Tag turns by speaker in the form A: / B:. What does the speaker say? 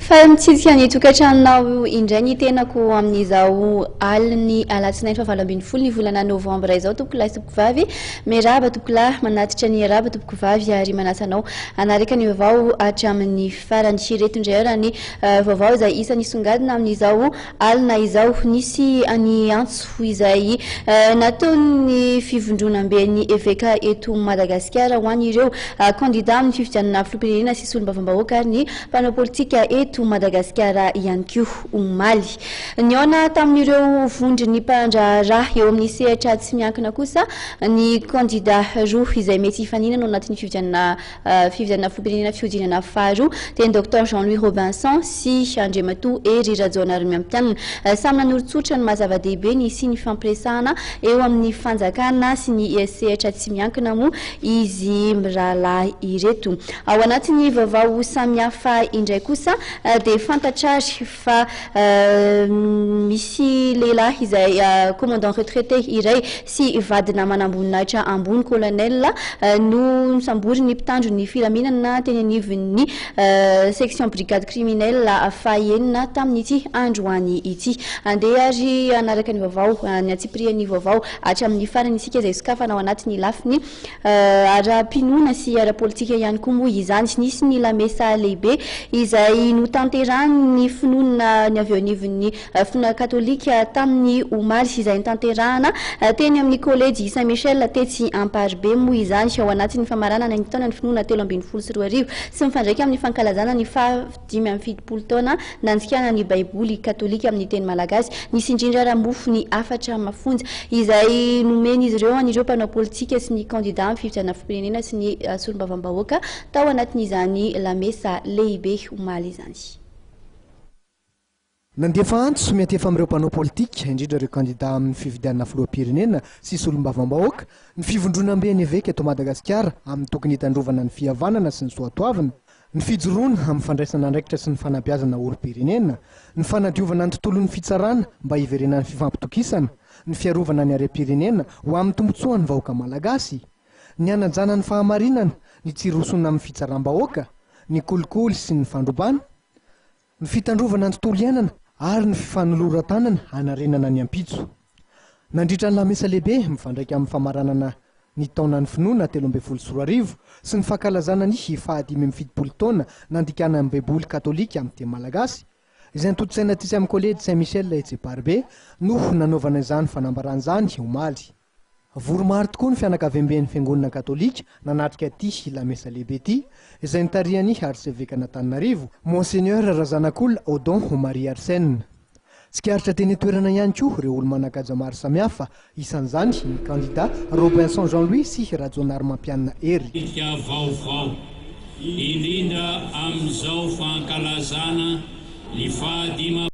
A: Fa mitsidika ny tokantranonao indray ny tenako amin'izao alin'ny alatsinainy fahavalo ambin'ny folo ny volana novambra izao, tompokolahy sy tompokovavy. Miarahaba tompokolahy, manatitra ny arahaba tompokovavy ary manasa anao hanaraka ny vaovao hatramin'ny farany. Ireto indray raha ny vaovao izay isan'ny songadina amin'izao alina izao. Nisy ny antso izay nataon'ny fivondronamben'ny eveka eto Madagasikara ho an'ireo kandida amin'ny fifidianana filoham-pirenena sy solombavambahoaka ary ny mpanao politika eto Madagasikara ihany koa omaly. Nihaona tamin'ireo vondron'ny mpandraharaha eo amin'ny sehatra tsy miankina kosa ny kandida roa izay mety hifaninana ao anatin'ny fifidianana fifidianana filoham-pirenena fihodinana faharoa dia ny Docteur Jean Louis Robinson sy Andriamatoa Hery Rajaonarimampianina. Samy nanoritsoritra ny maha zava-dehibe ny hisian'ny fifampiresahana eo amin'ny fanjakana sy ny sehatra tsy miankina moa izy mirahalahy ireto. Ao anatin'ny vaovao samihafa indray kosa dia fantatra ary fa misy lehilahy izay commandant retraité iray sy vadina manamboninahitra ambony colonel no nosamborin'ny mpitandro ny filaminana teny anivon'ny section brigade criminelle fahenina tamin'ity androany ity. Andeha ary hanaraka ny vaovao, ny antsipirian'ny vaovao hatramin'ny farany isika izay sokafana ao anatin'ny lafiny Ara-pinoana sy ara-politika ihany koa moa izany. Nisy ny lamesa lehibe izay notanterahin'ny finoana ny avy eo anivon'ny finoana katolika tamin'ny omaly izay notanterahana teny amin'ny kolejy Saint Michel tetsy Amparibe moa izany ao anatin'ny famaranana ny taonan'ny finoana 2013 sy mifandraika amin'ny fankalazana ny faha 75 taona nandikana ny Baiboly katolika amin'ny teny malagasy. Nisy indrindra ara mofo ny hafatra mafonja izay nomen'izy ireo an'ireo mpanao politika sy ny kandida amin'ny fifidianana filoham-pirenena sy ny solombavambahoaka tao anatin'izany lamesa lehibe omaly izany.
B: Nandefa antso miantefa amin'ireo mpanao politika, indrindra ireo kandida amin'ny fifidianana filoham-pirenena sy solombavambahoaka, ny fivondronamben'ny eveka eto Madagasikara amin'ny tokony hitandrovana ny fihavanana sy ny soatoavina. Ny fijoroana amin'ny fandraisana andraikitra sy ny fanabeazana olom-pirenena, ny fanadiovana ny tontolon'ny fitsarana mba hiverenan'ny fifampitokisana, ny fiarovana ny harem-pirenena ho amin'ny tombontsoan'ny vahoaka malagasy, ny hanajana ny fahamarinana, ny tsy hirosoana amin'ny fitsaram-bahoaka, ny kolikoly sy ny fandrobana, ny fitandrovana ny tontolo iainana ary ny fifanoloran-tanana hanarenana ny ampitso. Nandritra ny lamesa lehibe mifandraika amin'ny famaranana ny taonan'ny finoana 2013 sy ny fankalazana ny faha-75 taona nandikana ny Baiboly katolika amin'ny teny malagasy, izay notontosaina tetsy amin'ny Kolejy Saint Michel etsy Amparibe no nanaovana izany fanambarana izany omaly. Vory maro tokoa ny fianakaviamben'ny Fiangonana Katolika nanatrika ity lamesa lehibe ity, izay notarihan'ny Arsevekan'Antananarivo, Monseigneur Razanakolona Odon Marie Arsène. Tsikaritra teny an-toerana ihany koa ireo olo-manan-kaja maro samihafa, isan'izany ny kandida Robinson Jean Louis sy Rajaonarimampianina Hery.
C: Politika vaovao, indrindra amin'izao fankalazana ny fahadimy.